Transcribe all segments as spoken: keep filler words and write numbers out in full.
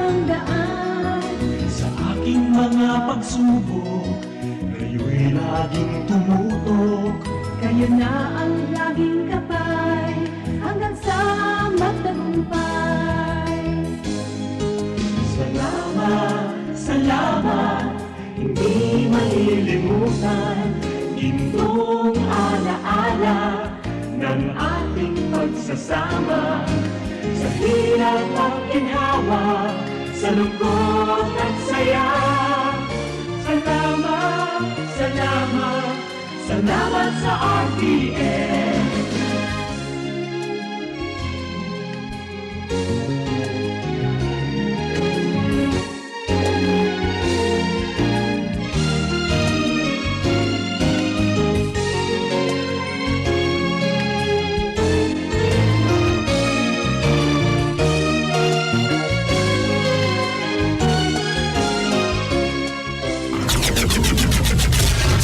Ang daan sa aking mga pagsubok, kayo'y laging tumutok. Kayo na ang laging kapay, hanggang sa magtagumpay. Salamat, salamat, hindi malilimutan, gintong alaala ng ating pagsasama. Sa hirap at ginhawa, sa lungkot at saya. Salamat, salamat, salamat sa R T N.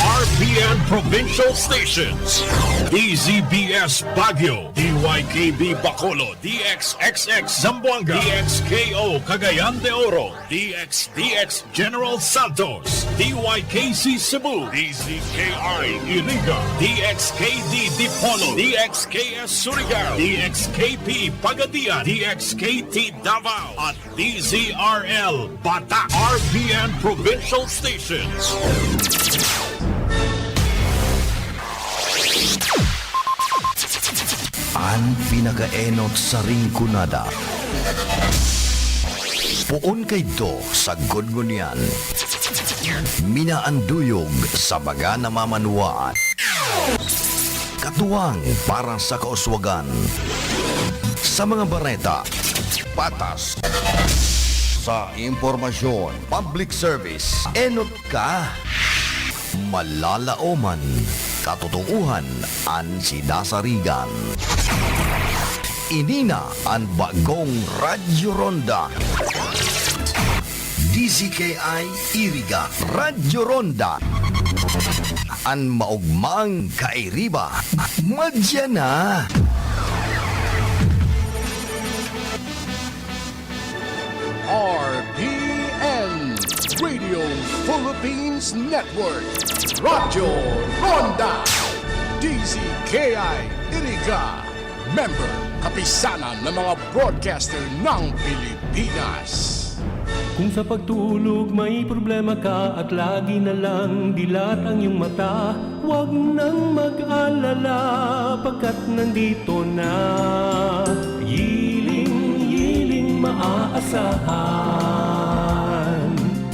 R P N Provincial Stations, D Z B S Baguio, D Y K B Bacolod, D X X X Zamboanga, D X K O Cagayan de Oro, D X D X General Santos, D Y K C Cebu, D Z K I Iriga, D X K D Dipolog, D X K S Surigao, D X K P Pagadian, D X K T Davao, at D Z R L Bata, R P N Provincial Stations. An pinakaenot sa Rinconada. Poon kaidto sagkod ngunyan. Minaanduyog sa mga namamanwaan. Katuwang para sa kauswagan. Sa mga bareta, patas. Sa impormasyon, public service, enot ka. Malalaoman, katotoohan an sinasarigan. Ini na an bagong Radyo Ronda. D Z K I Iriga, Radyo Ronda. An maogmang kairiba, madya na. R P N, Radio Philippines Network, Radyo Ronda, D Z K I Iriga, member, Kapisanan ng mga Broadcaster ng Pilipinas. Kung sa pagtulog may problema ka at lagi na lang dilat ang iyong mata, huwag nang mag-alala, pagkat nandito na, Yiling, Yiling maaasahan.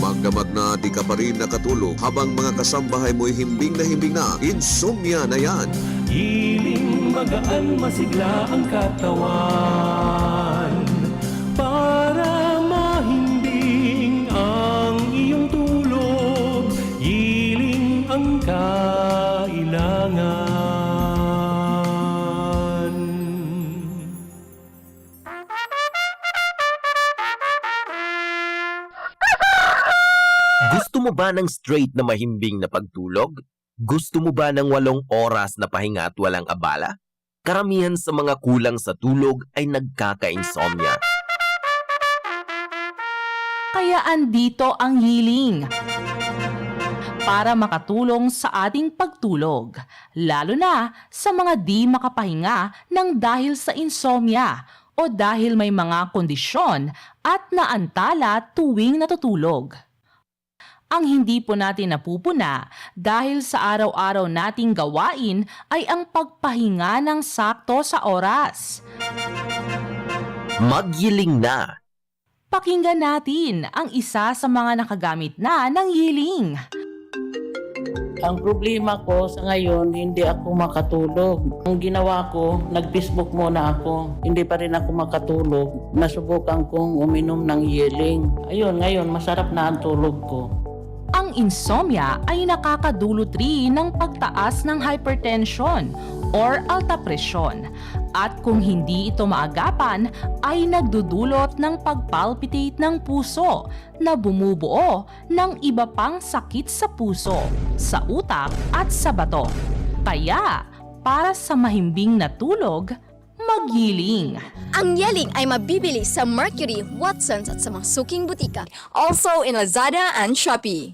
Magdamag na, di ka pa rin nakatulog habang mga kasambahay mo'y himbing na himbing na, insomnia na yan. Yiling, magaan, masigla ang katawan. Para mahimbing ang iyong tulog, Yiling ang kailangan. Gusto mo ba ng straight na mahimbing na pagtulog? Gusto mo ba ng walong oras na pahinga at walang abala? Karamihan sa mga kulang sa tulog ay nagkaka-insomnia. Kaya andito ang Yiling para makatulong sa ating pagtulog, lalo na sa mga di makapahinga ng dahil sa insomnia o dahil may mga kondisyon at naantala tuwing natutulog. Ang hindi po natin napupuna dahil sa araw-araw nating gawain ay ang pagpahinga ng sakto sa oras. Magyiling na. Pakinggan natin ang isa sa mga nakagamit na ng Yiling. Ang problema ko sa ngayon, hindi ako makatulog. Ang ginawa ko, nag-Facebook muna ako. Hindi pa rin ako makatulog. Nasubukan kong uminom ng Yiling. Ayun, ngayon, masarap na ang tulog ko. Ang insomnia ay nakakadulot rin ng pagtaas ng hypertension or alta presyon. At kung hindi ito maagapan, ay nagdudulot ng pagpalpitate ng puso na bumubuo ng iba pang sakit sa puso, sa utak at sa bato. Kaya, para sa mahimbing na tulog, Mag-Yeling. Ang Yeling ay mabibili sa Mercury, Watsons at sa mga suking butika. Also in Lazada and Shopee.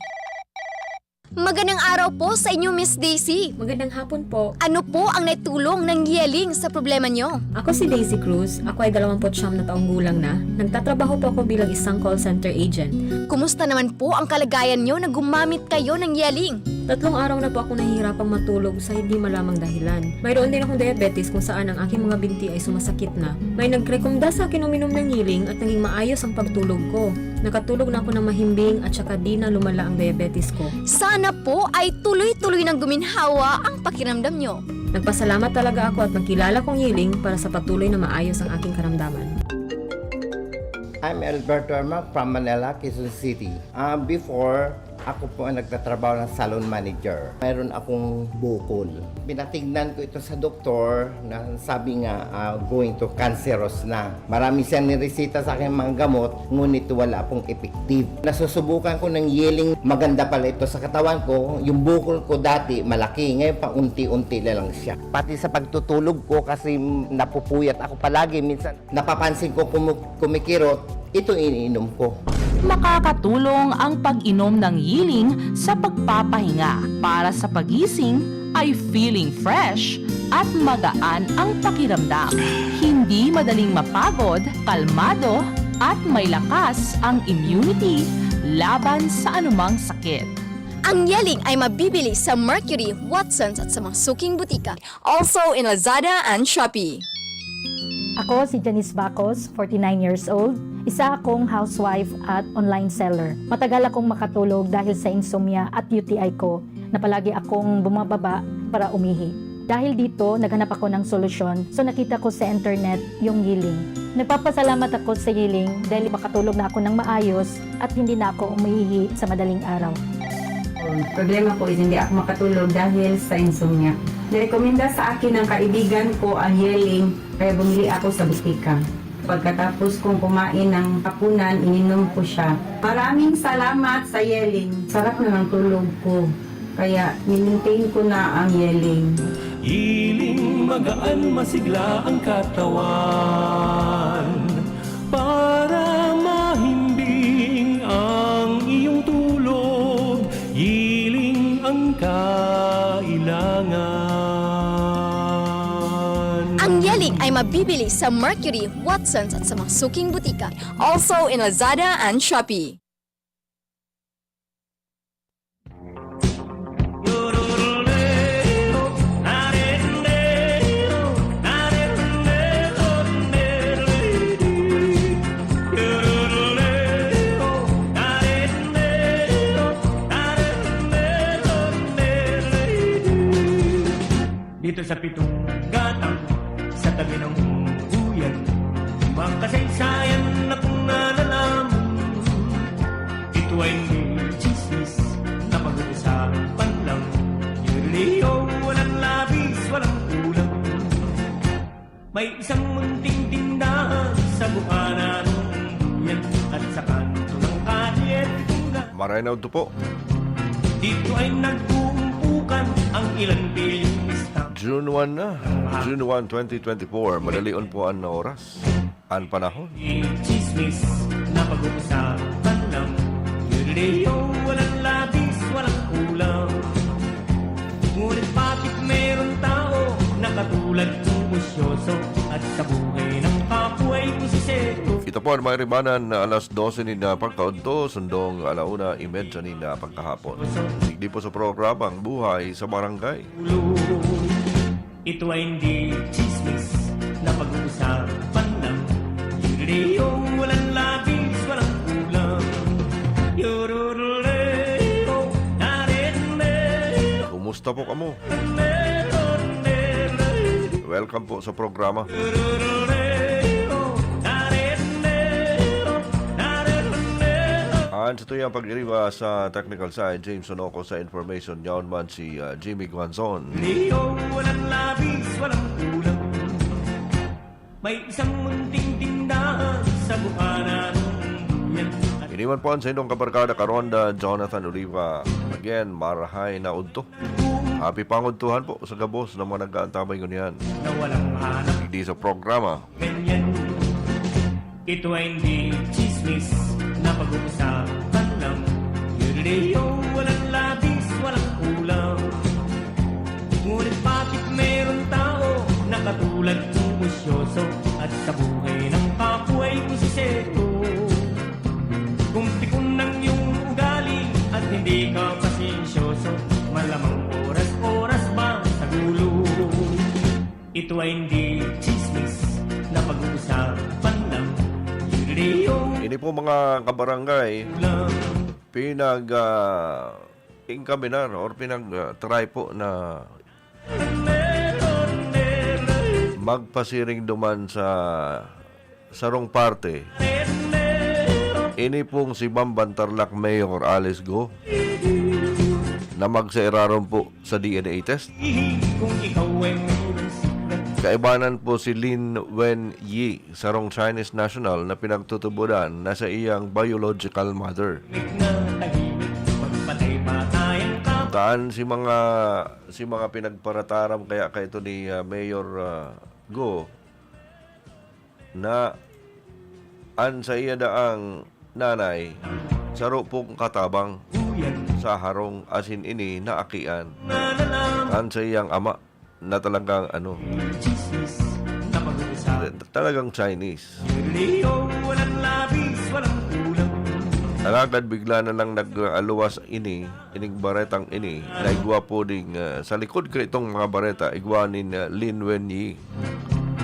Magandang araw po sa inyo, Miss Daisy. Magandang hapon po. Ano po ang naitulong ng Yeling sa problema nyo? Ako si Daisy Cruz. Ako ay dalawampu't siyam na taong gulang na. Nagtatrabaho po ako bilang isang call center agent. Kumusta naman po ang kalagayan nyo na gumamit kayo ng Yeling? Tatlong araw na po ako nahihirapang matulog sa hindi malamang dahilan. Mayroon din akong diabetes kung saan ang aking mga binti ay sumasakit na. May nagrekomenda sa akin uminom ng Yeling at naging maayos ang pagtulog ko. Nakatulog na ako ng mahimbing at saka di na lumala ang diabetes ko. Sana po ay tuloy-tuloy nang guminhawa ang pakiramdam nyo. Nagpasalamat talaga ako at nagkilala kong Yeling para sa patuloy na maayos ang aking karamdaman. I'm Alberto Ermac from Manila, Quezon City. Ah, before, ako po ang nagtatrabaho ng salon manager. Mayroon akong bukol. Pinatignan ko ito sa doktor na sabi nga, ah, going to cancerous na. Marami siyang niresita sa akin mga gamot, ngunit wala pong effective. Nasusubukan ko ng Yeling, maganda pala ito sa katawan ko. Yung bukol ko dati, malaki. Ngayon, paunti-unti na lang siya. Pati sa pagtutulog ko, kasi napupuyat ako palagi. Minsan, napapansin ko kumu- kumikirot, ito iniinom ko. Makakatulong ang pag-inom ng Yeling sa pagpapahinga. Para sa pagising ay feeling fresh at magaan ang pakiramdam. Hindi madaling mapagod, kalmado, at may lakas ang immunity laban sa anumang sakit. Ang Yeling ay mabibili sa Mercury, Watsons at sa mga suking butika. Also in Lazada and Shopee. Ako si Janice Bacos, forty-nine years old. Isa akong housewife at online seller. Matagal akong makatulog dahil sa insomnia at U T I ko na palagi akong bumababa para umihi. Dahil dito, naghanap ako ng solusyon, so nakita ko sa internet yung Yeling. Nagpapasalamat ako sa Yeling dahil makatulog na ako ng maayos at hindi na ako umiihi sa madaling araw. Ang problema ko is hindi ako makatulog dahil sa insomnia. Nirekomenda sa akin ng kaibigan ko ang Yeling, kaya bumili ako sa butika. Pagkatapos kong kumain ng hapunan, ininom ko siya. Maraming salamat sa Yeling. Sarap na ng tulog ko. Kaya, ninintain ko na ang Yeling. Yeling magaan, masigla ang katawan. Para mahimbing ang iyong tulog, Yeling ang kailangan. Ang Yeling ay mabibili sa Mercury, Watsons at sa mga suking butika. Also in Lazada and Shopee. Dito sa pitong gatang, sa tabi ng buyan, makasaysayan na kung nalalaman. Ito ay hindi chismis na pag-uusapan lang. Yun, walang labis, walang kulang. May isang munting tindahan sa bukana ng buyan at sa kanto ng kalye. Maray na udto po. Dito ay nag-uumpukan ang ilang bilyong isda. June one na. June one, twenty twenty-four. Madalion po an oras. An panahon. Chismis na pag-uusapan lang. Yun, walang labis, walang kulang. Ngunit bakit meron tao na katulad mong usyoso at sa buhay ng kapwa ay kusiseto? Ito po ang may ribanan na alas dose nin, ah, pagkaudto, sundong alauna y medya nin, ah, pagkahapon. Digdi po sa programang Buhay sa Barangay. Ito ay hindi chismis na pag-uusapan lang. Yun, walang labis, walang kulang. Yorororeo, narende, Kumusta po kamo? narende. Welcome po sa programa. An sa tuyang pag-iriba sa technical side, James Sonoco sa information. Yaon man si, ah, Jimmy Guanzon. Leo, walang labis, walang kulang. May isang munting tindahan sa bukana ng buyan. Ini man po an sa inyong kabarkada karon, ah, Jonathan Oliva. Again, marahay na udto. Happy pangudtuhan po sa gabos na mga nag-aantabay ngunyan. Na walang hanap di sa programa. Ganyan. Ito ay hindi chismis na pag-uusapan lang. Yurideyo, walang labis, walang kulang. Ngunit bakit meron tao na katulad mong usyoso at sa buhay ng kapwa ay kusiseto? Kung pikon ng iyong ugali at hindi ka pasensyoso, malamang oras-oras ba sa gulo? Ito ay hindi chismis na pag-uusapan lang. Yurideyo Ini po, mga kabarangay, lang. pinag, ah, encaminar or pinag, ah, try po na magpasiring duman sa sarong parte. Ini pong si Bamban Tarlac Mayor Alice Go na magsairarom po sa D N A test. Kung ikaw ay mayroong sikreto. Kaibanan po si Lin Wen Yi, sarong Chinese national na pinagtutubodan na sa iyang biological mother. Tahimik na tahimik, magpatay-patay ang kap- Taan si mga, si mga pinagparataram kaya kaito ni, ah, Mayor, ah, Go na an saiya daang nanay saro pong katabang sa harong asin ini naakian kan saiyang ama na talagang ano, Chismis na pag-uusapan. Talagang Chinese. Yurideyo, walang labis, walang kulang. Alagad bigla na lang nag-aluwas ini, ining baretang ini, na igwa po ding, ah, sa likod kaitong mga bareta, igwa nin, ah, Lin Wen Yi,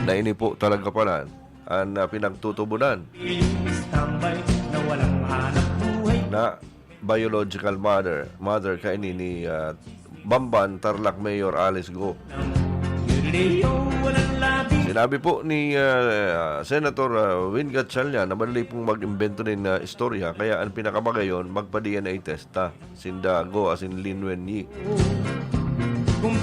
na ini po talaga pala an, ah, pinagtutubodan. Yung standby na walang hanap buhay. Na biological mother, mother kaini ni, ah, Bamban Tarlac Mayor Alice Go. Yurideyo, walang labis. Sinabi po ni, ah, Senator, ah, Win Gatchalian na madali pong mag-imbento nin, ah, istorya, kaya an pinakabagayon, magpa-D N A test ta sinda Go asin Lin Wen Yi.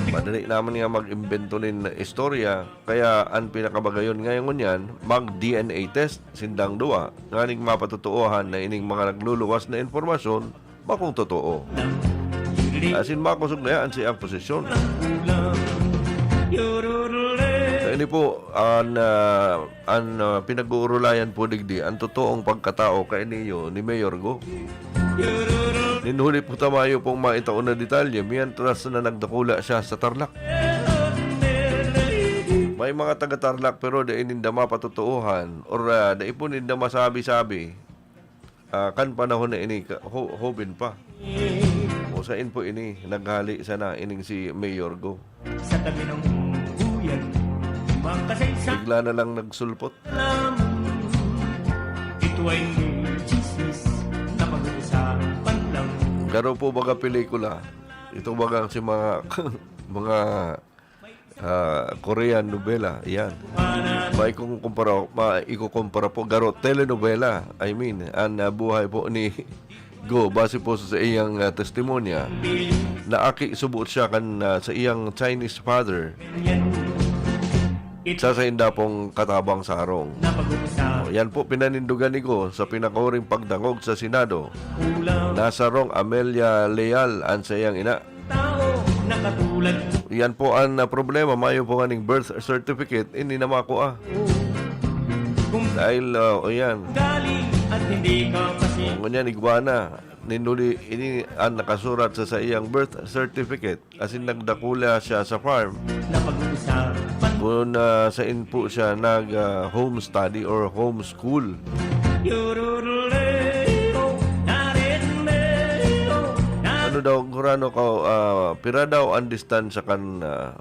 Madali naman nga mag-imbento nin istorya, kaya an pinakabagayon ngayon ngunyan, mag-D N A test sindang duwa, nganing mapatotoohan na ining mga nagluluwas na impormasyon bakong totoo. Asin makosog na yan sa iyang posisyon. Sa ini po, an, ah, an, ah, pinag-uurulayan po digdi, an totoong pagkatao kaini ni Mayor Go. Nin huli po ta mayo pong maitao na detalye, mientras na nagdakula siya sa Tarlac. May mga taga Tarlac pero dai ninda mapatotoohan or, ah, dai po ninda masabi-sabi, ah, kan panahon na ini, ka-, ho-, hoben pa. O sain po ini, naghali sana ining si Mayor Go. Sa tabi ng buyan, makasaysa Bigla na lang nagsulpot. Ito ay chismis na pag-uusapan lang. Garo po baga pelikula. Ito bagang si mga, mga, ah, Korean nobela. Yan. Maikukumpara, maikukumpara po. Garo, telenovela. I mean, an, ah, buhay po ni Go, base po sa iyang, ah, testimonya, na aki subot siya kan, ah, sa iyang Chinese father. Sa sainda pong katabang sa harong. O, yan po, pinanindugan ni Go sa pinakuring pagdangog sa Senado. Nasa harong Amelia Leal an saiyang ina. Yan po an, ah, problema. Mayo po kaning birth certificate, hindi na makua. Dahil, ah, o yan. Ngunyan, igwa na. Nin huli, ini an nakasurat sa saiyang birth certificate. Asin nagdakula siya sa farm. Kun, ah, sain po siya nag, ah, home study or home school. Ano daw, gurano ka, ah, pira daw an distansya kan, ah,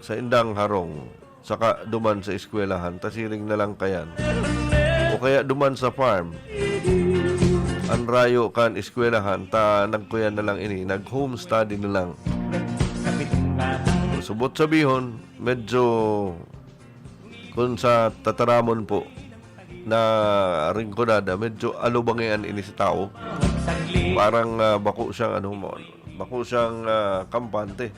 saindang harong saka duman sa eskwelahan, ta siring na lang kayan. O kaya duman sa farm, an rayo kan eskwelahan, ta nagkuyan na lang ini, nag-home study na lang. Subot sabihon, medyo, kun sa tataramon po na ringkodada, medyo alubangian ini sa tao. Parang, ah, bako siyang, ano, bako siyang, ah, kampante.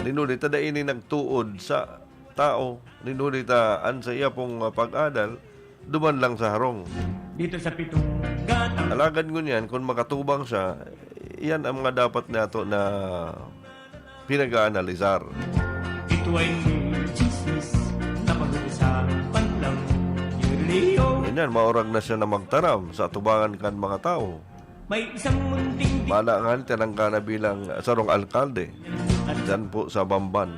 Nin huli ta dai ini nagtuod sa tao. Nin huli ta an saiya pong, ah, pag-adal, duman lang sa harong. Dito sa pitong gatang. Alagad ngunyan, kun makatubang siya, yan ang mga dapat nato na pinag-aanalisar. Ito ay chismis na pag-uusap. Ngunyan, maurag na siya na magtaram sa atubangan kan mga tawo. May isang munting di- Mana nga tinangka na bilang sarong alkalde dyan po sa Bamban.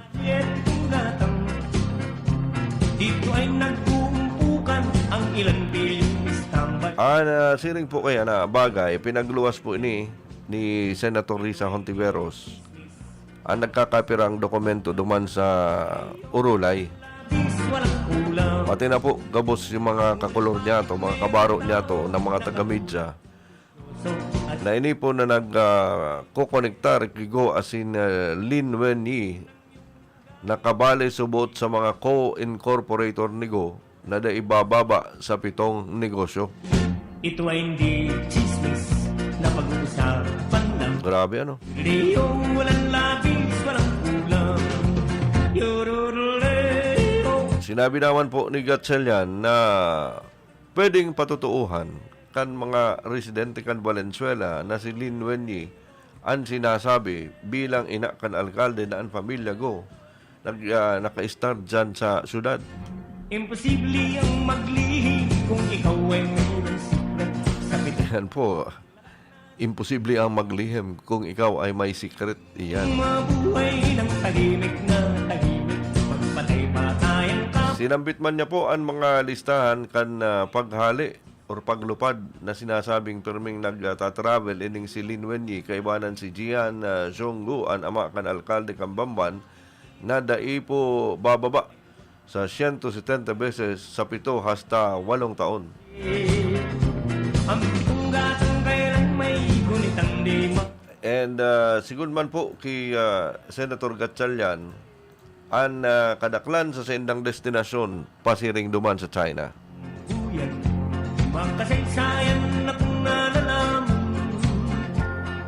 Dito ay nagkukumpukan ang ilang bilyong istambay. Ah, na, siring po kaya na bagay, pinagluwas po ini ni Senator Risa Hontiveros ang nagkakapirang dokumento duman sa Urulay. Pati na po gabos yung mga kakolor niya to, mga kabaro niya to, na mga taga-media, na ini po na nag, ah, kokonektar kigo asin, ah, Lin Wenyi, nakabali subot sa mga co-incorporator ni Go na dai bababa sa pitong negosyo. Ito ay hindi chismis na pag-uusapan lang. Grabe, ano? Leo, walang labis, walang kulang. Yorororeo. Sinabi naman po ni Gatchalian na pwedeng patutuuhan kan mga residente kan Valenzuela na si Lin Wenyi an sinasabi bilang ina kan alkalde na an pamilya Go nag-, ah, naka-start dyan sa syudad. Imposible ang maglihim kung ikaw ay mayroong sikret sa bitaw. Yan po. Imposible ang maglihim kung ikaw ay may secret. Iyan. Mabuhay ng tahimik na tahimik, magpatay-patay ang kap- Sinambit man niya po ang mga listahan kan, ah, paghali or paglupad na sinasabing pirming nagta-travel ining si Lin Wenyi, kaibanan si Jian, ah, Zhonggu, an ama kan alkalde kan Bamban, na dai po bababa sa siyento setenta beses sa pito hasta walong taon. Ang pitong gatong kailan may gunit ang di ma- And, ah, sigun man po ki, ah, Senator Gatchalian, an, ah, kadaklan sa saindang destinasyon pasiring duman sa China. Yan, makasaysayan na kung nalalaman.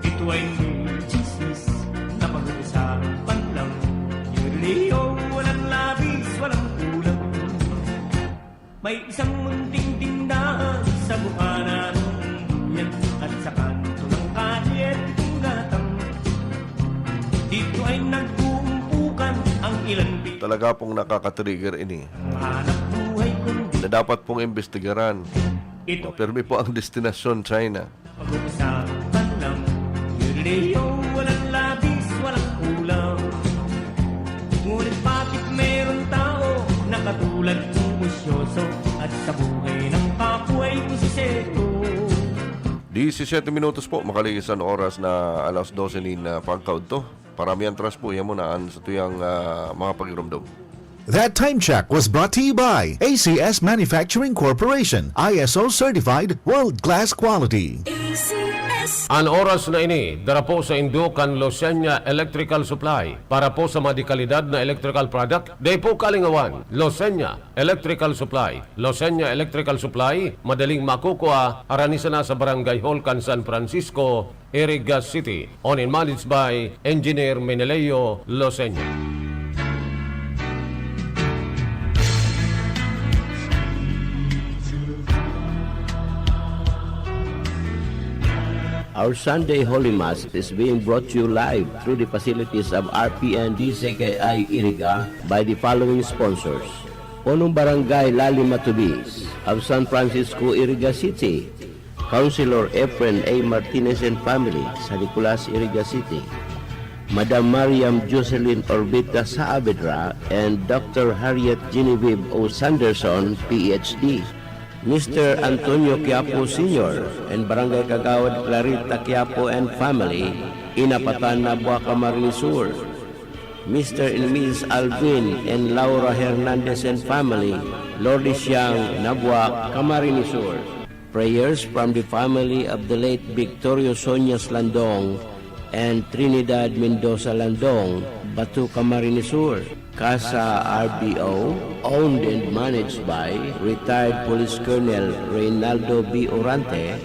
Ito ay hindi chismis na pag-uusapan lang. Yun, Leo, walang labis, walang kulang. May isang munting tindahan sa bukana ng duyan at sa kanto ng kalye, itong gatang. Dito ay nagkukumpukan ang ilang pi- Talaga pong nakaka-trigger ini. Hanap buhay kundi Na dapat pong imbestigaran. Ito. Pirmi po ang destinasyon, China. Pag-uusapan lang, Leo, walang labis, walang kulang. Ngunit bakit meron tao na katulad mong usyoso at sa buhay ng kapwa ay kusisero? Disisiyete minutos po, makaligisan oras na alas dose nin, ah, pagkaudto. Para mientras po, yan muna an satuyang, ah, mga pagiromdom. That time check was brought to you by A C S Manufacturing Corporation, I S O certified, world-class quality. A C S. An oras na ini, dara po saindo kan Losenya Electrical Supply. Para po sa madikalidad na electrical product, dai po kalingawan, Losenya Electrical Supply. Losenya Electrical Supply, madaling makukua, arani sana sa Barangay Hall kan San Francisco, Iriga City. Owned and managed by Engineer Meneleo Loseño. Our Sunday Holy Mass is being brought to you live through the facilities of R P N D C K I Iriga by the following sponsors: Punong Barangay Lali Matubis of San Francisco, Iriga City, Councilor Efren A Martinez and family, San Nicolas, Iriga City, Madam Mariam Jocelyn Orbita Saavedra and Doctor Harriet Genevieve O Sanderson, P H D, Mister Antonio Quiapo Senior and Barangay Kagawad Clarita Quiapo and family, Inapatan, Nabua, Camarines Sur, Mister and Missus Alvin and Laura Hernandez and family, Lourdes Siang, Nabua, Camarines Sur. Prayers from the family of the late Victorio Soñas Landong and Trinidad Mendoza Landong, Batu, Camarines Sur. Casa R B O, owned and managed by retired Police Colonel Reynaldo B. Orante,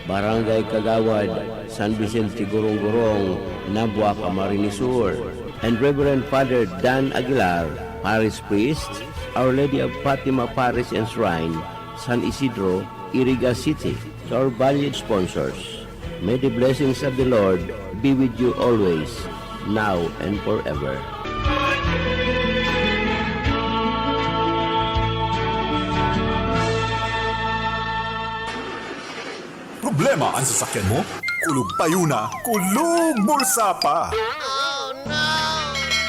Barangay Kagawad, San Vicente Gurong-Gurong, Nabua, Camarines Sur, and Reverend Father Dan Aguilar, Parish Priest, Our Lady of Fatima Parish and Shrine, San Isidro, Iriga City. To our valued sponsors, may the blessings of the Lord be with you always, now and forever. Problema an sasakyan mo? Kulog payo na, kulog bulsa pa!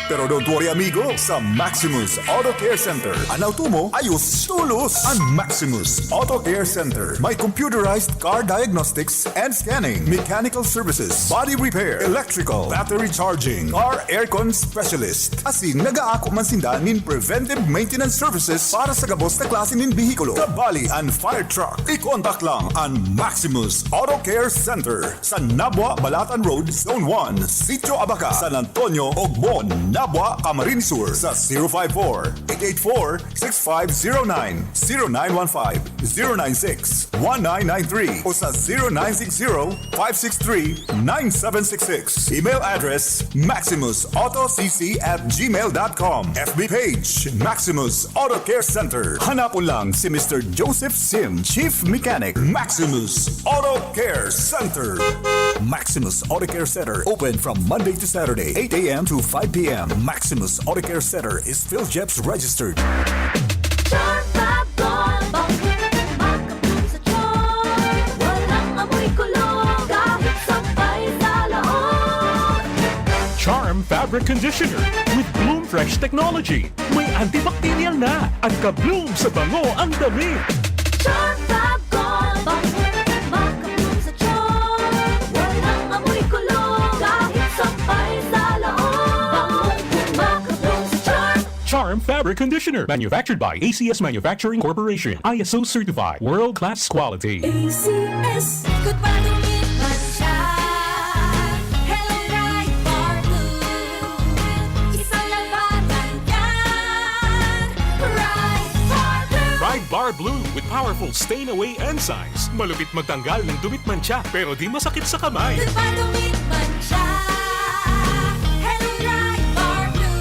Pero don't worry, amigo, sa Maximus Auto Care Center, an auto mo ayos tolos. An Maximus Auto Care Center may computerized car diagnostics and scanning, mechanical services, body repair, electrical, battery charging, car aircon specialist. Asin nagaako man sinda nin preventive maintenance services para sa gabos na klase nin behikulo, kabali an fire truck. I-contact lang an Maximus Auto Care Center sa Nabua, Balatan Road, Zone one, Sitio Abaca, San Antonio, Ogbon, Nabua, Camarines Sur sa zero five four, eight eight four, six five zero nine, zero nine one five, zero nine six, one nine nine three o sa zero nine six zero, five six three, nine seven six six. Email address, maximus auto c c at gmail dot com. F B page, Maximus Auto Care Center. Hanapon lang si Mister Joseph Sim, Chief Mechanic, Maximus Auto Care Center. Maximus Auto Care Center open from Monday to Saturday, eight a m to five p m. Maximus Auto Care Center is PhilGEPS registered. Charm Fab Gold, bangkong makabloom sa charm. Walang amoy kulog, kahit sampay sa laog. Charm Fabric Conditioner with Bloom Fresh Technology. May antibacterial na at ka-bloom sa bango ang damit. Charm Fab Gold, bangkong makabloom sa charm. Walang amoy kulog, kahit sampay sa laog. Bangkong makabloom sa charm. Charm Fabric Conditioner, manufactured by A C S Manufacturing Corporation, I S O certified, world class quality. A C S. Good pa dumit man siya. Hello, Pride Bar Blue. Isang labanan yan. Pride Bar Blue. Pride Bar Blue with powerful stain away enzymes. Malupit magtanggal ng dumit mantsa, pero di masakit sa kamay. Good pa dumit man siya. Hello, Pride Bar Blue.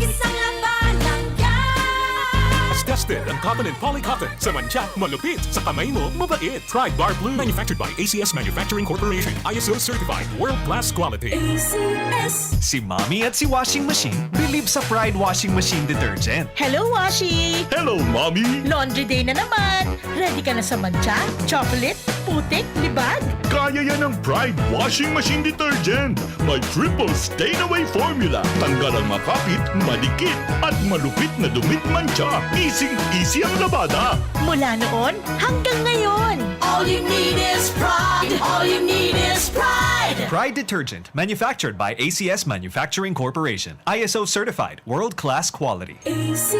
Isang labanan yan. Tested ang cotton and poly cotton. Sa mantsa, malupit. Sa kamay mo, mabait. Pride Bar Blue. Manufactured by A C S Manufacturing Corporation. I S O certified. World class quality. A C S. Si Mommy at si Washing Machine believe sa Pride Washing Machine Detergent. Hello, Washi! Hello, Mommy! Laundry day na naman! Ready ka na sa mantsa, chocolate, putik, libag? Kaya yan ng Pride Washing Machine Detergent. May triple stain away formula. Tanggal ang makapit, madikit, at malupit na dumit mantsa. Easy-easy ang labada. Mula noon hanggang ngayon. All you need is Pride. All you need is Pride. Pride Detergent, manufactured by A C S Manufacturing Corporation. I S O certified, world-class quality. A C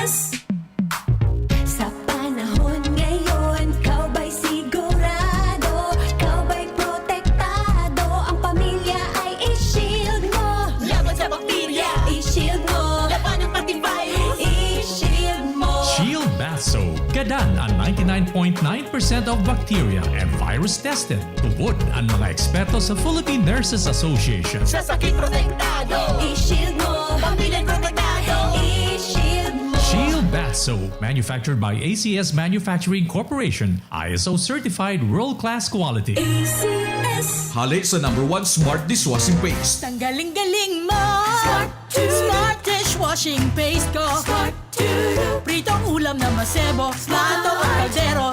S. Sa panahon ngayon, ikaw ba'y sigurado? Ikaw ba'y protektado? Ang pamilya ay i-shield mo. Laban sa bakterya, i-shield mo. Labanan pati virus, i-shield mo. Shield Bath Soap. Gadan an ninety-nine point nine percent of bacteria and virus tested. Tubod an mga eksperto sa Philippine Nurses Association. Sa sakit protektado. I-shield mo. Pamilya protektado. I-shield mo. Shield Bath Soap, manufactured by A C S Manufacturing Corporation, I S O certified world-class quality. A C S. Hale sa number one smart dishwashing paste. Tanggaling-galing mo. Smart. Smart dishwashing paste ko. Smart. Pritong ulam na masebo, plato o kaldero.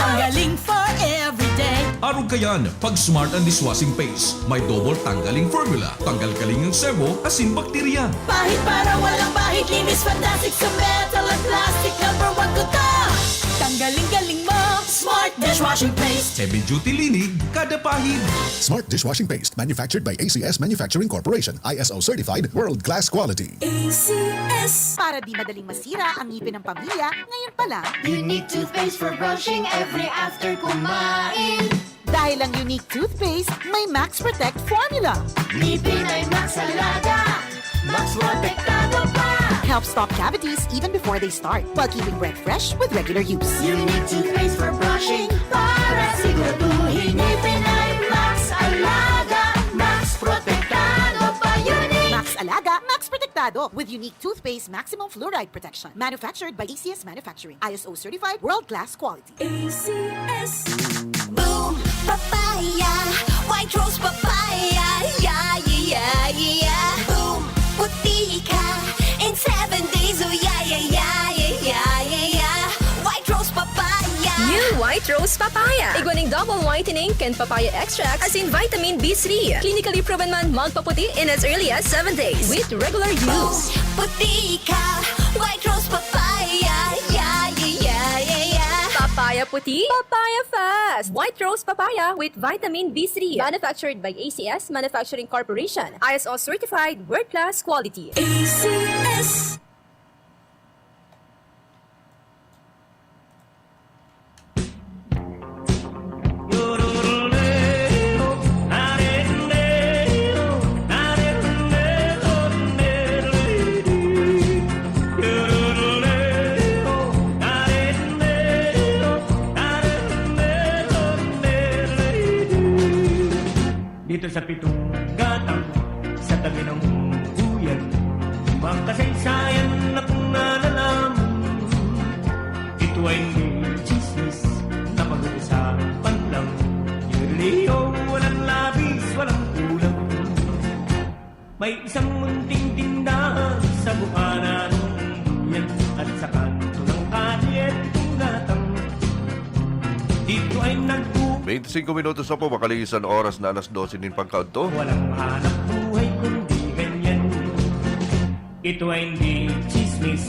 Ang galing for everyday. Arog kayan, pag Smart ang dishwashing paste, may double tanggaling formula, tanggal kaling ang sebo, asin bakterya. Pahid para walang bahid, linis fantastic sa metal at plastic. Number one ko to. Tanggaling-galing mo, Smart dishwashing paste. Heavy duty linig, kada pahid. Smart dishwashing paste, manufactured by A C S Manufacturing Corporation, I S O certified, world class quality. A C S. Para di madaling masira ang ngipin ng pamilya, ngayon pa lang. Unique toothpaste for brushing every after kumain. Dahil ang Unique Toothpaste may Max Protect Formula. Ngipin ay Max Alaga, Max Protektado pa. Helps stop cavities even before they start, while keeping breath fresh with regular use. Unique Toothpaste for brushing para siguraduhin ngipin ay Max Alaga, Max Protektado pa. Unique. Max Alaga, Max Protektado with Unique Toothpaste Maximum Fluoride Protection. Manufactured by A C S Manufacturing. I S O certified, world-class quality. A C S. Boom Papaya, White Rose Papaya, yeah, yeah, yeah, yeah. Boom, puti ka in seven days, oh yeah, yeah, yeah, yeah, yeah, yeah, yeah. White Rose Papaya. New White Rose Papaya. Igwa ning double whitening kan papaya extract, asin vitamin B three. Clinically proven man magpaputi in as early as seven days with regular use. Puti ka, White Rose Papaya. Yeah, yeah, yeah, yeah, yeah. Papaya puti, papaya fast. White Rose Papaya with vitamin B three. Manufactured by A C S Manufacturing Corporation. I S O certified, world class quality. A C S. Dito sa pitong gatang, sa tabi ng buyan, mga kasaysayan na kung nalalaman. Ito ay hindi chismis na pag-uusapan lang. Yung relihiyon, walang labis, walang kulang. May isang munting tindahan sa bukana ng buyan at sa kanto ng kalye itong gatang. Dito ay nagbu- Bente singko minutos na po, makalisan oras na alas dose nin pagkaudto. Walang hanap buhay kundi ganyan. Ito ay hindi chismis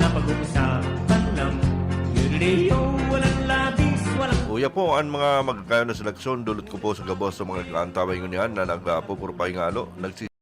na pag-uusapan lang. Yun, Leo, walang labis, walang Uya po, an mga magkakayo na seleksyon, dulot ko po sa gabos sa mga nag-aantabay ngunyan na nagpupurupay ngalo, nagsi-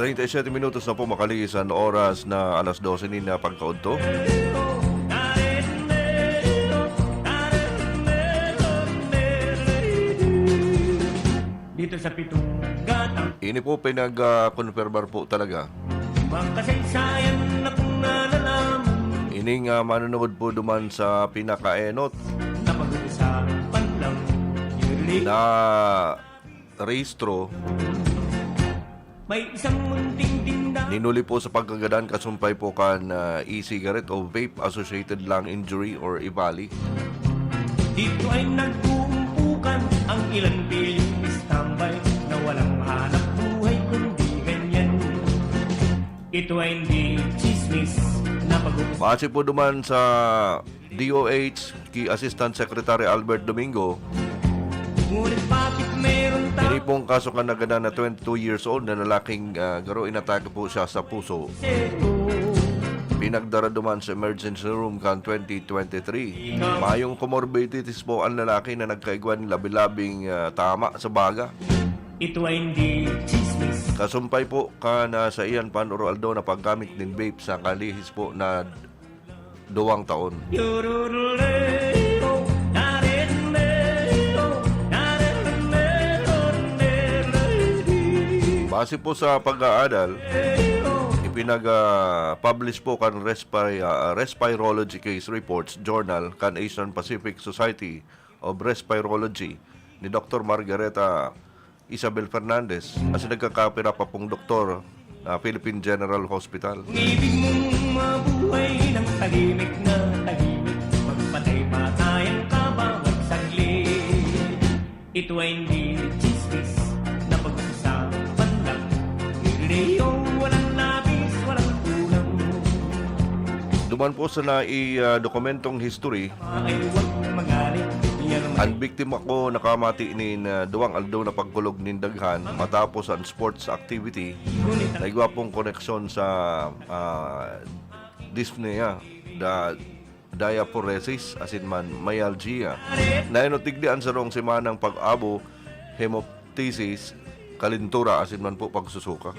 Treinta y siete minutos na po makalihis an oras na alas dose nin, ah, pagkaudto. Dito sa pitong gatang. Ini po pinag, ah, konfirmar po talaga. Ibang kasaysayan na kung nalalaman. Ining, ah, manunungod po duman sa pinakaenot. Napag-uusapan lang. Yun, na rehistro. May isang munting tindahan. Ninuli po sa pagkagadan kasumpay po kan, ah, e-cigarette o vape associated lung injury or EVALI. Dito ay nag-uumpukan ang ilan bilyong standby na walang hanap buhay kundi ganyan. Ito ay hindi chismis na pag-uusap. Base po duman sa D O H, ki Assistant Secretary Albert Domingo. Ngunit bakit meron ta- Ini pong kaso kan nagadan na twenty-two years old na lalaking, ah, garo inatake po siya sa puso. Pinagdara duman sa emergency room kan twenty twenty-three. Mayong comorbidities po ang lalaki na nagkaigwa nin labi-labing, ah, tama sa baga. Ito ay hindi chismis. Kasumpay po kan, ah, saiyan pa an oro-aldaw na paggamit nin vape sa kalihis po na duwang taon. Base po sa pag-aadal, ipinag, ah, publish po kan Respi-, ah, Respirology Case Reports Journal kan Asian Pacific Society of Respirology ni Doktor Margareta Isabel Fernandez, asin nagkakapira pa pong doktor na Philippine General Hospital. Kung ibig mong mabuhay ng tahimik na tahimik, magpatay-patayan ka bawat saglit. Ito ay hindi chismis na pag-uusapan lang. Leo, walang labis, walang kulang. Duman po sa nai, ah, dokumentong history, Ay, huwag magalit. Yan ang Ang biktima ko nakamati nin, ah, duwang aldaw na pagkulog nin daghan matapos an sports activity na igwa pong koneksyon sa, ah, dyspnea, da-, diaphoresis, asin man myalgia. Nainot digdi an sarong semanang pag-abo, hemop-, thesis, kalentura asin man po pagsusuka.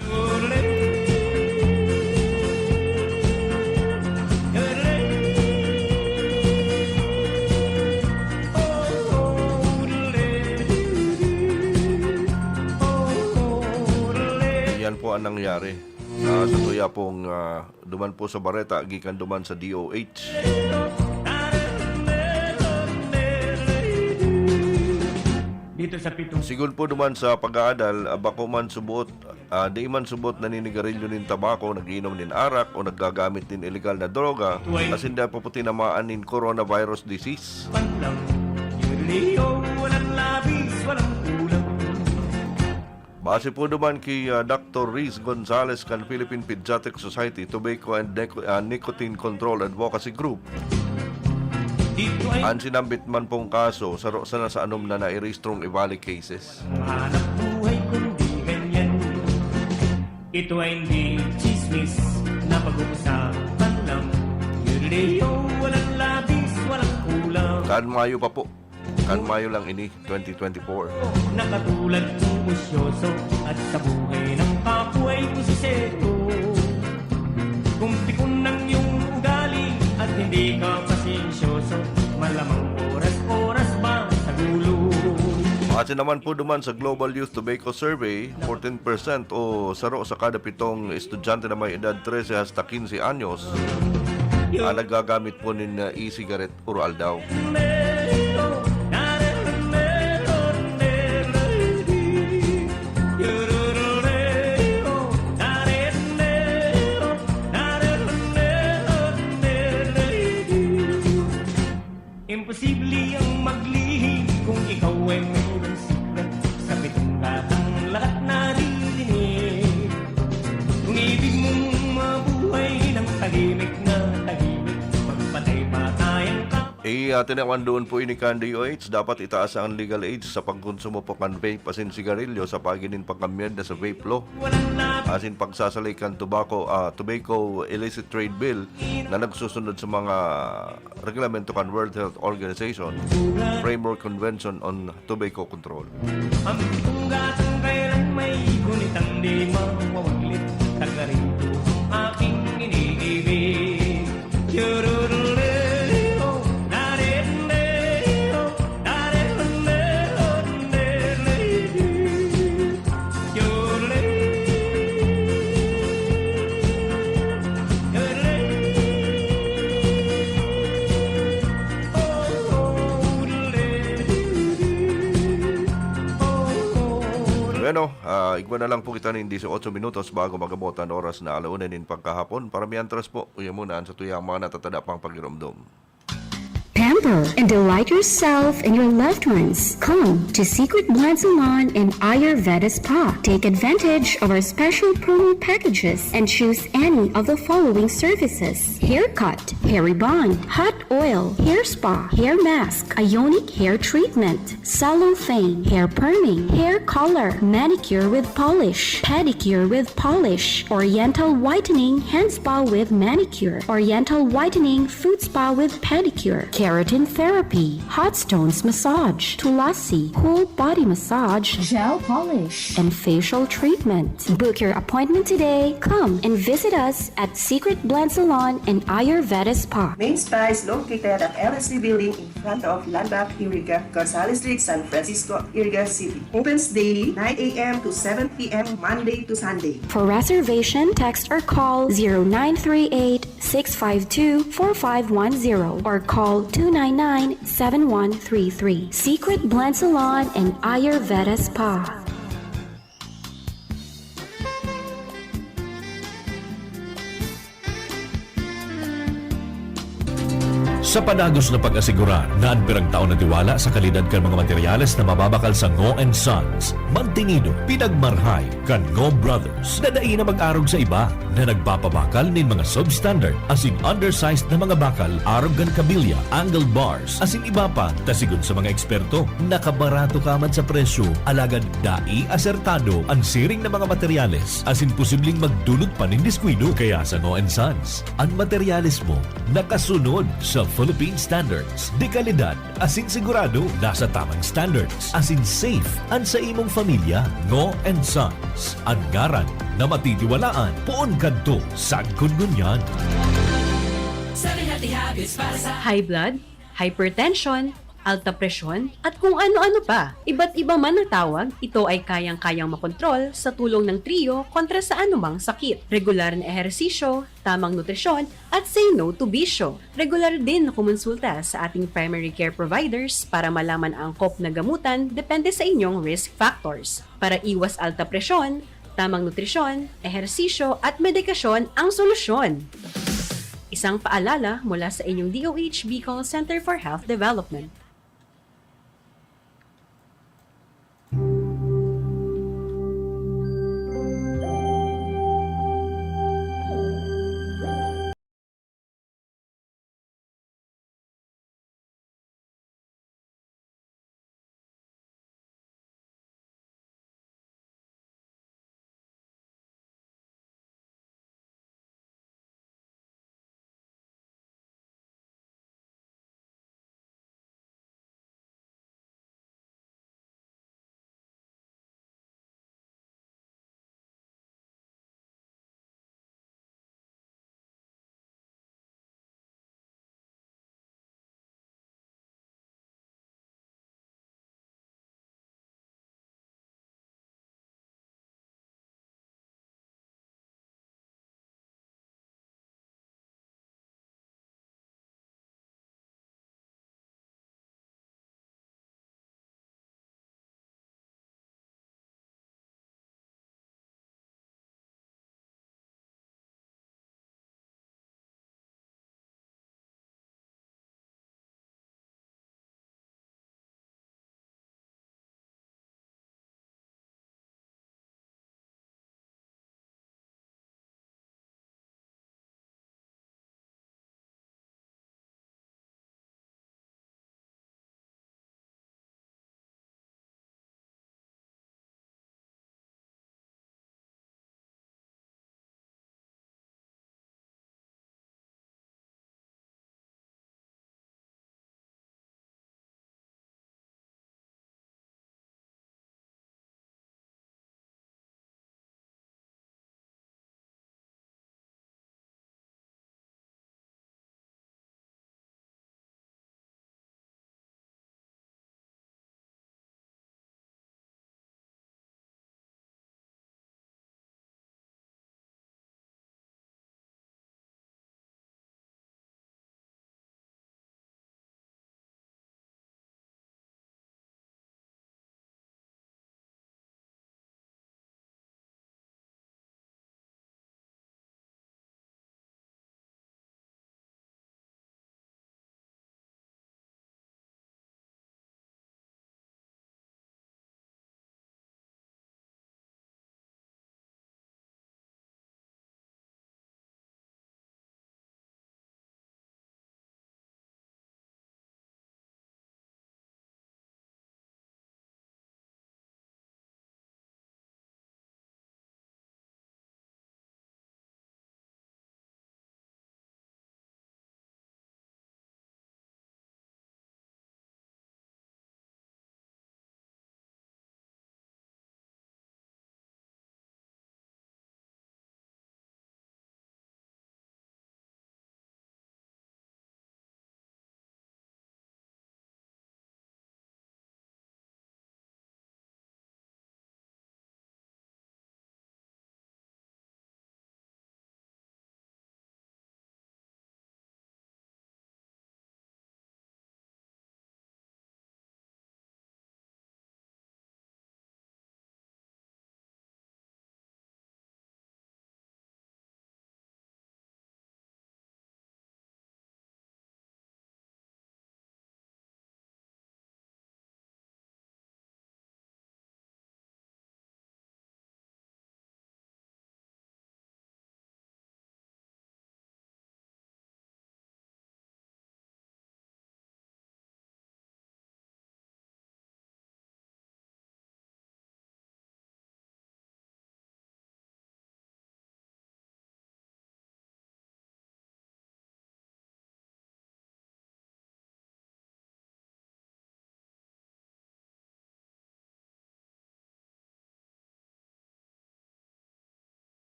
Yan po ang nangyari. Ah, sa tuya pong, ah, duman po sa bareta, gikan duman sa D O H. Dito sa pitong Sigon po duman sa pag-aadal, ah, bako man subuot, ah, di man subuot naninigarilyo nin tabako, nag-iinom nin arak, o naggagamit nin iligal na droga, asin dai pa po tinamaan nin coronavirus disease. Panlang, Leo, walang labis, walang kulang. Base po duman ki, ah, Doktor Riz Gonzalez kan Philippine Pediatric Society Tobacco and Nico-, ah, Nicotine Control Advocacy Group. Dito ay An sinambit man pong kaso, saro sana sa anom na nairehistrong EVALI cases. Hanap buhay kundi ganyan. Ito ay hindi chismis na pag-uusapan lang. Leo, walang labis, walang kulang. Kan Mayo pa po. Kan Mayo lang ini, twenty twenty-four. Nakatulad mong usyoso at sa buhay ng kapwa ay kusisero. Kung pikon ang iyong ugali at hindi ka pasensyoso, malamang oras-oras ba sa gulo? Base naman po duman sa Global Youth Tobacco Survey, fourteen percent o saro sa kada pitong estudyante na may edad trese hasta quince anyos ang naggagamit po nin, uh, e-cigarette puro aldaw. Imposible ang maglihim kung ikaw ay mayroong sikap. Sa pitong gatang lahat naririnig. Kung ibig mong mabuhay ng tahimik na tahimik, magpatay-patayan ka. Eh, ah, tinawan doon po ini kan D O H, dapat itaas ang legal age sa pagkonsumo po kan vape asin sigarilyo sa paagi nin pagkamyenda sa vape law. Walang labis. Asin pagsasalay kan tobacco, ah, Tobacco Illicit Trade Bill na nagsusunod sa mga reglamento kan World Health Organization Framework Convention on Tobacco Control. Ang pitong gatang kailan may gunit Nang di mawawaglit, taga rito ang aking iniibig. Chururuleo, narendeo, narendeo, narendeo. Chururuleo, chururuleo. Oh, oh, oh, oh, oh. Bueno, ah, igwa na lang po kita nin dieciocho minutos bago mag-abot an oras na ala una nin pagkahapon. Para mientras po, uya muna an satuyang mga natatada pang pagiromdom. Pamper and delight yourself and your loved ones. Come to Secret Blend Salon and Ayurveda Spa. Take advantage of our special promo packages and choose any of the following services: haircut, hair rebond, hot oil, hair spa, hair mask, ionic hair treatment, cellophane, hair perming, hair color, manicure with polish, pedicure with polish, oriental whitening, hand spa with manicure, oriental whitening, foot spa with pedicure, keratin therapy, hot stones massage, tulasi, whole body massage, gel polish, and facial treatment. Book your appointment today. Come and visit us at Secret Blend Salon and Ayurveda Spa. Main Spa is located at L S C Building in front of Landmark Iriga, Gonzales Street, San Francisco, Iriga City. Opens daily, nine a m to seven p m, Monday to Sunday. For reservation, text or call zero nine three eight, six five two, four five one zero or call two nine nine, seven one three three. Secret Blend Salon and Ayurveda Spa. Sa padagos na pag-asigurar na an pirang taon na tiwala sa kalidad kan mga materyales na mababakal sa Ngo and Sons, mantinido, pinagmarhay kan Ngo Brothers na dai na mag-arog sa iba na nagpapabakal nin mga substandard asin undersized na mga bakal arog kan kabilya, angle bars, asin iba pa, ta sigon sa mga eksperto, nakabarato ka man sa presyo, alagad dai asertado an siring na mga materyales, asin posibleng magdulot pa nin diskuido. Kaya sa Ngo and Sons, an materyales mo nakasunod sa Philippine Standards de Calidad, asin sigurado nasa tamang standards, asin safe an sa imong familya. Ngo and Sons, an ngaran na matitiwalaan poon kadto sagkod ngunyan. Seven Healthy Habits para sa high blood, hypertension, alta presyon, at kung ano-ano pa. Iba't iba man na tawag, ito ay kayang-kayang makontrol sa tulong ng Trio kontra sa anumang sakit. Regular na ehersisyo, tamang nutrisyon, at say no to bisyo. Regular din na kumonsulta sa ating primary care providers para malaman ang angkop na gamutan depende sa inyong risk factors. Para iwas alta presyon, tamang nutrisyon, ehersisyo at medikasyon ang solusyon. Isang paalala mula sa inyong D O H Bicol Center for Health Development.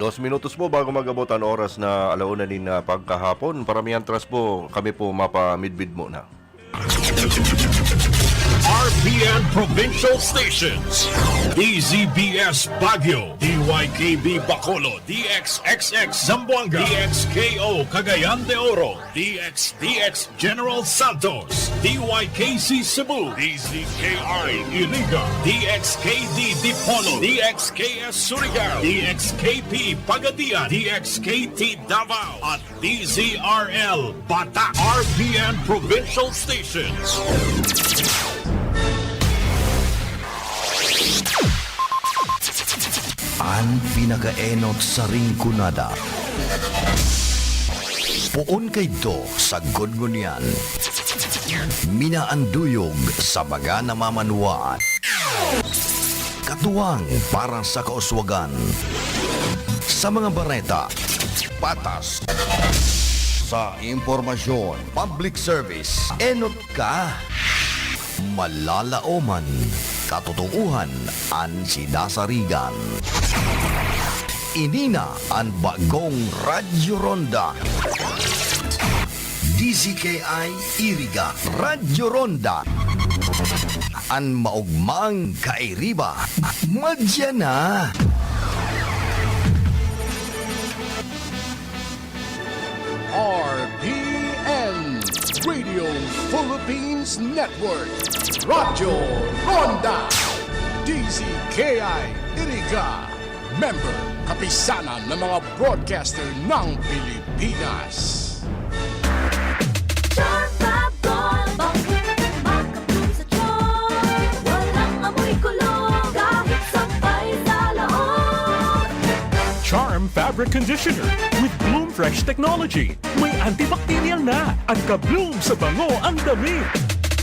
Dos minutos po bago mag-abot an oras na ala una nin, ah, pagkahapon. Paramihan tras po, kami po mapamidbid muna. R P N Provincial Stations, D Z B S Baguio, D Y K B Bacolod, D X X X Zamboanga, D X K O Cagayan de Oro, D X D X General Santos, D Y K C Cebu, D Z K I Iriga, D X K D Dipolog, D X K S Surigao, D X K P Pagadian, D X K T Davao, at D Z R L Bata, R P N Provincial Stations. An pinakaenot sa Rinconada. Poon kaidto sagkod ngunyan. Minaanduyog sa mga namamanwaan. Katuwang para sa kauswagan. Sa mga bareta, patas. Sa impormasyon, public service, enot ka. Malalaoman, katotoohan an sinasarigan. Ini na an bagong Radyo Ronda. D Z K I Iriga, Radyo Ronda. An maogmang kairiba, madya na. R P N, Radio Philippines Network, Radyo Ronda, D Z K I Iriga, member, kapisanan ng mga broadcaster ng Pilipinas. Sharp Fab Gold, bangkit, makapulong sa tiyan. Walang amoy kulog, kahit sampay sa laog. Charm Fabric Conditioner with Bloom Fresh Technology. May antibacterial na at ka-bloom sa bango ang damit.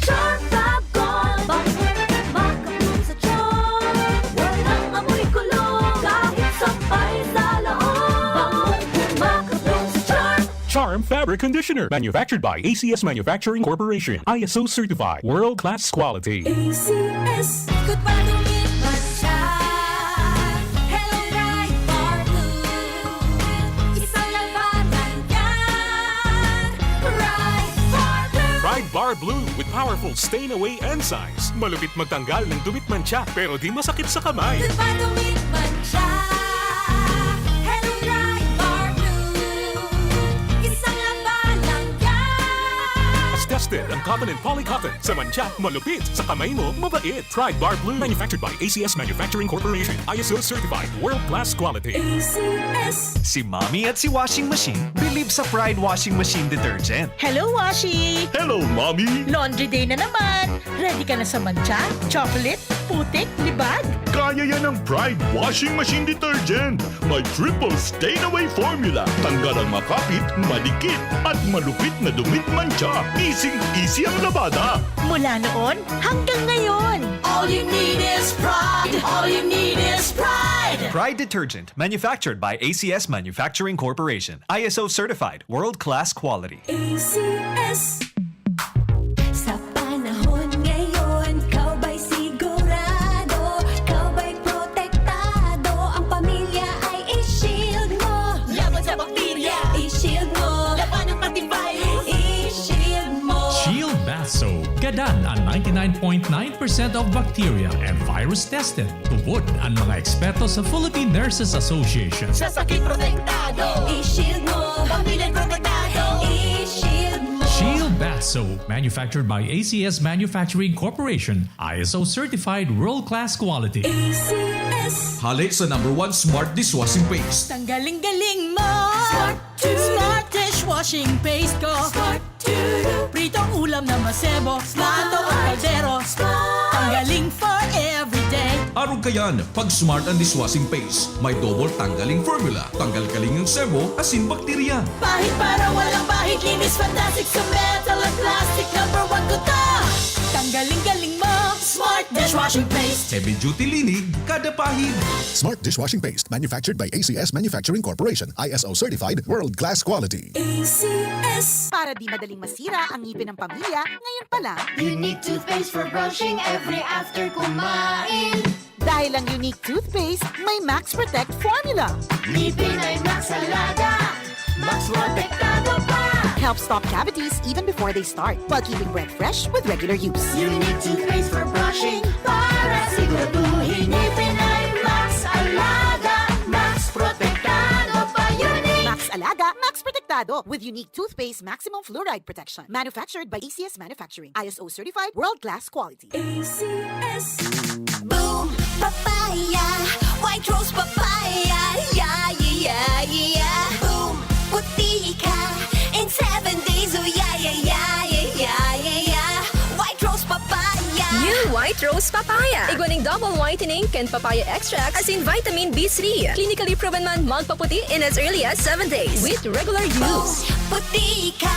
Sharp Fab Gold, bangkit, makapulong sa tiyan. Walang amoy kulog, kahit sampay sa laog. Bangong makapulong sa tiyan. Charm Fabric Conditioner, manufactured by A C S Manufacturing Corporation, I S O certified, world class quality. A C S. Good pa dumit man siya. Hello, Pride Bar Blue. Isang labanan yan. Pride Bar Blue. Pride Bar Blue with powerful stain away enzymes. Malupit magtanggal ng dumit mantsa, pero di masakit sa kamay. Good pa dumit man siya. Hello, Pride Bar Blue. Isang labanan yan. Tested ang cotton and poly cotton. Sa mantsa, malupit. Sa kamay mo, mabait. Pride Bar Blue. Manufactured by A C S Manufacturing Corporation. I S O certified. World class quality. A C S. Si Mommy at si Washing Machine bilib sa Pride Washing Machine Detergent. Hello, Washi! Hello, Mommy! Laundry day na naman! Ready ka na sa mantsa, chocolate, putik, libag? Kaya yan ng Pride Washing Machine Detergent. May triple stain away formula. Tanggal ang makapit, madikit, at malupit na dumit mantsa. Easy-easy ang labada. Mula noon hanggang ngayon. All you need is pride. All you need is pride. Pride Detergent, manufactured by A C S Manufacturing Corporation. I S O certified, world-class quality. A C S. Sa panahon ngayon, ikaw ba'y sigurado? Ikaw ba'y protektado? Ang pamilya ay i-shield mo. Laban sa bakterya, i-shield mo. Labanan pati virus, i-shield mo. Shield Bath Soap. Gadan ang ninety-nine point nine percent of bacteria and virus tested. Tubod ang mga eksperto sa Philippine Nurses Association. Sa sakit protektado, i-shield mo. Pamilya protektado, i-shield mo. Shield Bath Soap, manufactured by A C S Manufacturing Corporation, I S O certified world-class quality. A C S. Hale sa number one smart dishwashing paste. Tanggaling-galing mo! Smart to. Smart dishwashing paste ko! Smart to. Pritong ulam na masebo, plato o kaldero. Tanggaling for everyday. Arog kayan, pag smart ang dishwashing paste. May double tanggaling formula. Tanggal kaling ang sebo, asin bakterya. Pahid para walang bahid, linis fantastic sa metal at plastic. Number one ko to. Tanggaling-galing mo. Smart dishwashing paste. Heavy duty linig, kada pahid. Smart dishwashing paste, manufactured by A C S Manufacturing Corporation, I S O certified, world class quality. A C S. Para di madaling masira ang ngipin ng pamilya, ngayon pa lang. Unique toothpaste for brushing every after kumain. Dahil ang Unique Toothpaste may Max Protect Formula. Ngipin ay Max Alaga, Max Protektado pa. Helps stop cavities even before they start, while keeping breath fresh with regular use. Unique Toothpaste for brushing, para siguraduhin ngipin ay Max Alaga, Max Protektado pa. Unique Max Alaga, Max Protektado, with Unique Toothpaste Maximum Fluoride Protection. Manufactured by A C S Manufacturing. I S O certified, world-class quality. A C S. Boom Papaya, White Rose Papaya, yeah, yeah, yeah, yeah. Boom, puti ka in seven days, oh yeah, yeah, yeah, yeah, yeah, yeah, yeah. White Rose Papaya. New White Rose Papaya. Igwa ning double whitening kan papaya extract, asin vitamin B three. Clinically proven man magpaputi in as early as seven days with regular use. Puti ka,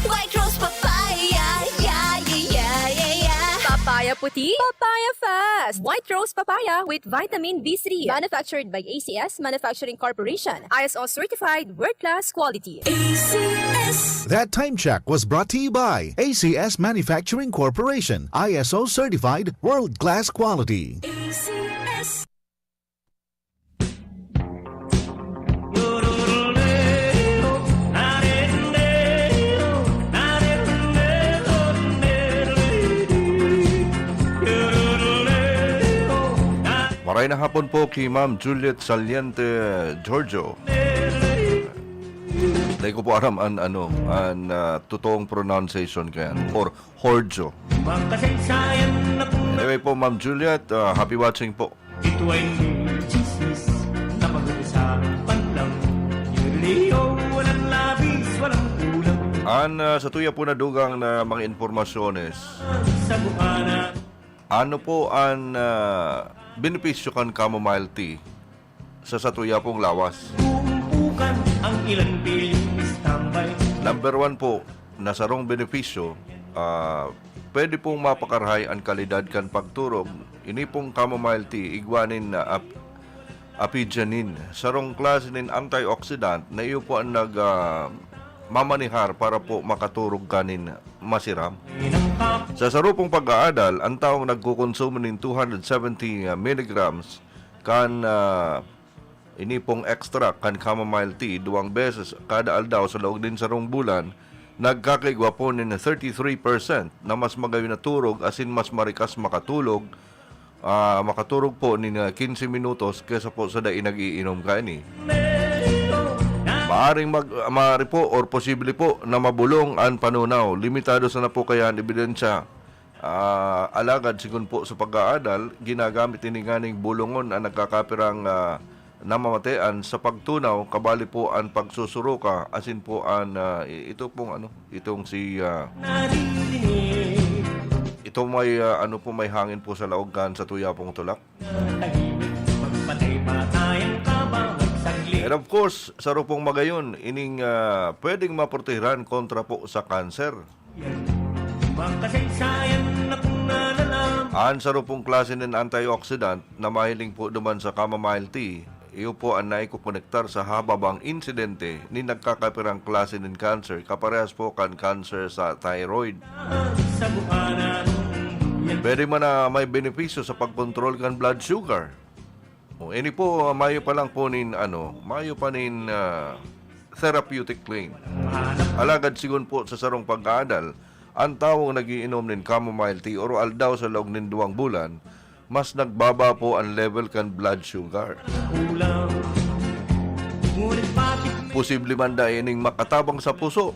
White Rose Papaya, yeah, yeah, yeah, yeah, yeah. Papaya puti, papaya fast. White Rose Papaya with vitamin B three. Manufactured by A C S Manufacturing Corporation. I S O certified, world-class quality. A C S. That time check was brought to you by A C S Manufacturing Corporation, I S O certified, world-class quality. A C S. Maray na hapon po ki Ma'am Juliet Saliente Giorgio. Dai ko po aram an ano, an, ah, totoong pronunciation kayan or Giorgio. Anyway po, Ma'am Juliet, ah, happy watching po. Ito ay chismis na pag-uusapan lang. Yung Leo, walang labis, walang kulang. An, ah, sa tuya po na dugang na mga impormasyones, sa buhanan. Ano po an, ah, benepisyo kan chamomile tea sa satuya pong lawas? Uumpukan ang ilang bilyong standby. Number one po, na sarong benepisyo, ah, pwede pong mapakarahay an kalidad kan pagturog. Ini pong chamomile tea, igwa nin, ah, ap-, apigenin, sarong klase nin antioxidant na iyo po an nag, ah, mamanihar para po makaturog ka nin masiram. Sa saro pong pag-aadal, an tawong nagkokonsumo nin two hundred seventy milligrams kan, ah, ini pong extract kan chamomile tea duwang beses kada aldaw sa laog nin sarong bulan, nagkakaigwa po nin thirty-three percent na mas magayon na turog asin mas marikas makatulog, ah, makaturog po nin, ah, quince minutos kesa po sa dai nag-iinom kaini. Maaring mag-, maaari po or posible po na mabolong an panunaw. Limitado sana po kaya an ebidensya. Ah, alagad sigon po sa pag-aadal, ginagamit ini nganing bolongon an nagkakapirang, ah, namamatean sa pagtunaw, kabali po an pagsusuroka, asin po an, ah, i-, ito pong ano, itong si, ah, ito may, ah, ano po, may hangin po sa laog kan sa tuya pong tulak. And of course, saro pong magayon, ining, ah, pwedeng maprotehiran kontra po sa kanser. An saro pong klase nin antioxidant na mahiling po duman sa chamomile tea, iyo po an naikokonektar sa hababang insidente nin nagkakapirang klase nin cancer, kaparehas po kan cancer sa thyroid. Pwede man na may benepisyo sa pagkontrol kan blood sugar. O, ini po, ah, mayo pa lang po nin, ano, mayo pa nin, ah, therapeutic claim. Alagad sigon po sa sarong pag-aadal, an tawong nag-iinom nin chamomile tea oro-aldaw sa laog nin duwang bulan, mas nagbaba po an level kan blood sugar. Posible man dai ining makatabang sa puso.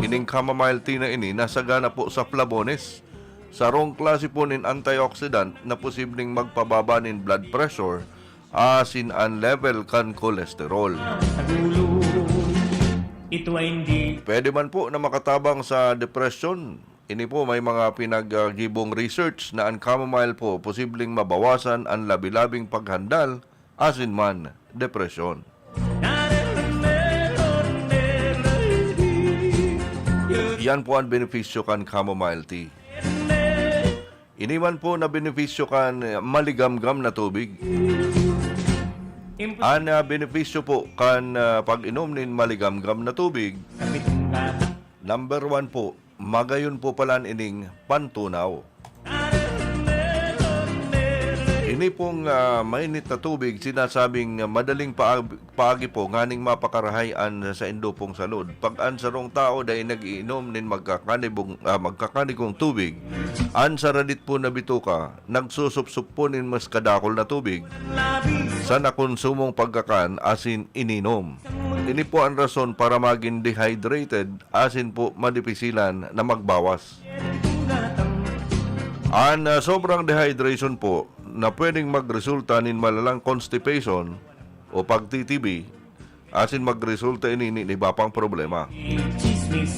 Ining chamomile tea na ini nasagana po sa flavones. Sarong klase po nin antioxidant na posibleng magpababa nin blood pressure asin an level kan kolesterol. Ito ay hindi. Pwede man po na makatabang sa depresyon. Ini po may mga pinaggibong research na an chamomile po posibleng mabawasan an labi-labing paghandal asin man depresyon. Yan po an benepisyo kan chamomile tea. Ini man po na benepisyo kan, eh, maligamgam na tubig. An, ah, benepisyo po kan, ah, pag-inom nin maligamgam na tubig, number one po, magayon po palan ining pantunaw. Ini pong, ah, mainit na tubig, sinasabing, ah, madaling paag-, paagi po nganing mapakarahay an saindo pong salud. Pag an sarong tao dai nag-iinom nin magkakanibong, ah, magkakanigong tubig, an saradit po na bituka, nagsusupsup po nin mas kadakol na tubig sa nakonsumong pagkakan asin ininom. Ini po an rason para magin dehydrated asin po madipisilan na magbawas. An, ah, sobrang dehydration po na pwedeng magresulta nin malalang constipation o pagtitibi, asin magresulta ini nin iba pang problema. Chismis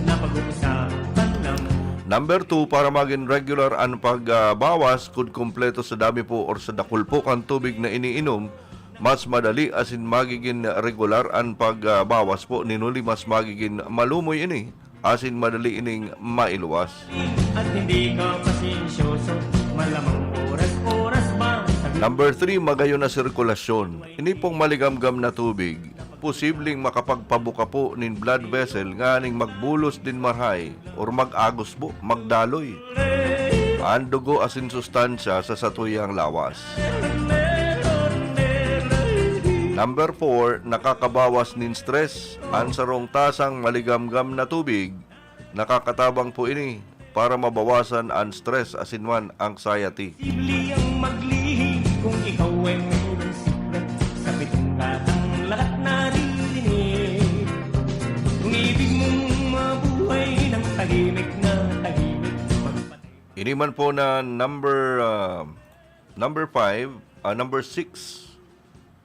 na pag-uusapan lang. Number two, para magin regular an pagbawas, kun kumpleto sa dami po or sa dakul po kan tubig na iniinom, mas madali asin magigin regular an pagbawas po, nin huli mas magigin malumoy ini asin madali ining mailuwas. At hindi ka pasensyoso, malamang oras-oras ba sa Number three, magayon na sirkulasyon. Ini pong maligamgam na tubig, posibleng makapagpabuka po nin blood vessel nganing magbulos din marhay or mag-agos po, magdaloy an dugo asin sustansya sa satuyang lawas. Number four, nakakabawas nin stress. An sarong tasang maligamgam na tubig, nakakatabang po ini para mabawasan an stress asin man anxiety. Posible ang maglihim kung ikaw ay mayroong sikret sa pitong gatang lahat naririnig. Kung ibig mong mabuhay ng tahimik na tahimik, magpatay. Ini man po na number, ah, number five, ah, number six.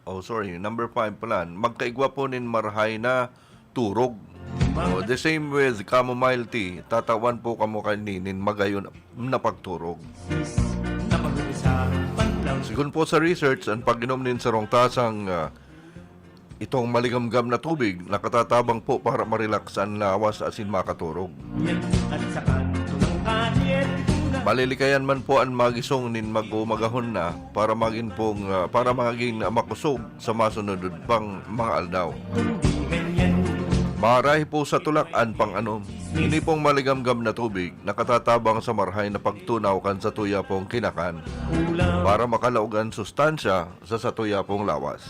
Oh, sorry, number five pala. Magkaigwa po nin marhay na turog. Oh, the same with chamomile tea, tatawan po kamo kaini nin magayon na pagturog. Sigon po sa research, an pag-inom nin sarong tasang, ah, itong maligamgam na tubig, nakatatabang po para ma-relax an lawas asin makaturog. Malilikayan man po an magisong nin mag-uumagahon na para magin pong, ah, para magin makusog sa masunod pang mga aldaw. Marahi po sa tulak an pang-anom. Ini pong maligamgam na tubig nakatatabang sa marhay na pagtunaw kan satuya pong kinakan para makalaog an sustansya sa satuya pong lawas.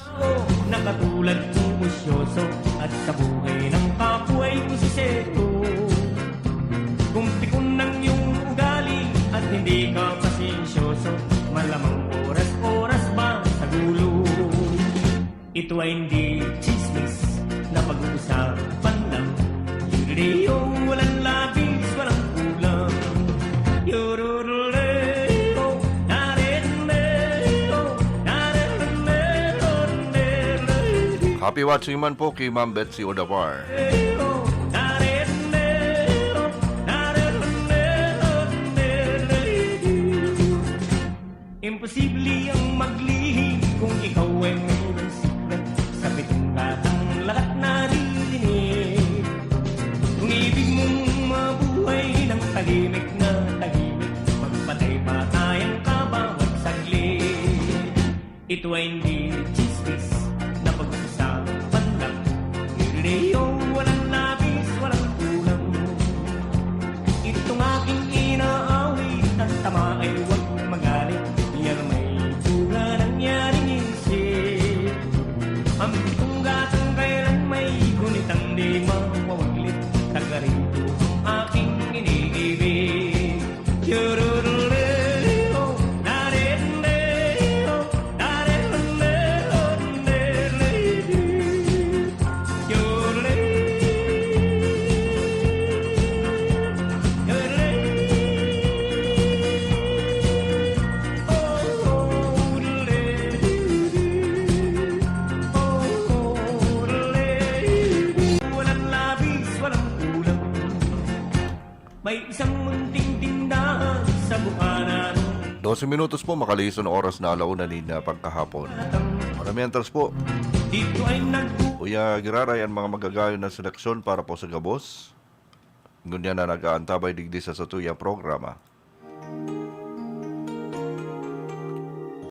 Na katulad mong usyoso at sa buhay ng kapwa ay kusisero. Kung pikon ang iyong ugali at hindi ka pasensyoso, malamang oras-oras ba sa gulo. Ito ay hindi chismis na pag-uusapan lang. Yureo, walang labis, walang kulang. Yurureo, narendeo, narendeo. Happy watching man po kay Ma'am Betsy Odavar. Imposible ang maglihim kung ikaw ay mayroong sikret sa pitong gatang lahat naririnig. Kung ibig mong mabuhay ng tahimik na tahimik, magpatay-patayan ka bawat saglit. Ito ay hindi chismis na pag-uusapan lang. Yureo, walang labis, walang kulang. Itong aking inaawit, ang tama ay huwag magalit. Yan may bunga nangyaring isip. Ang pitong gatang kailan may gunitang di mawawaglit. Taga rito ang aking iniibig. Yururureo, narendeo, narendeo, narendeo. Walang labis, walang kulang. May isang munting tindahan sa Bukana. Dose minutos po, makalihis an oras na ala una nin, ah, pagkahapon. Para mientras po, Dito ay nagbu- uya giraray an mga magagayon na seleksyon para po sa gabos. Ngunyan na nag-aantabay digdi sa satuyang programa.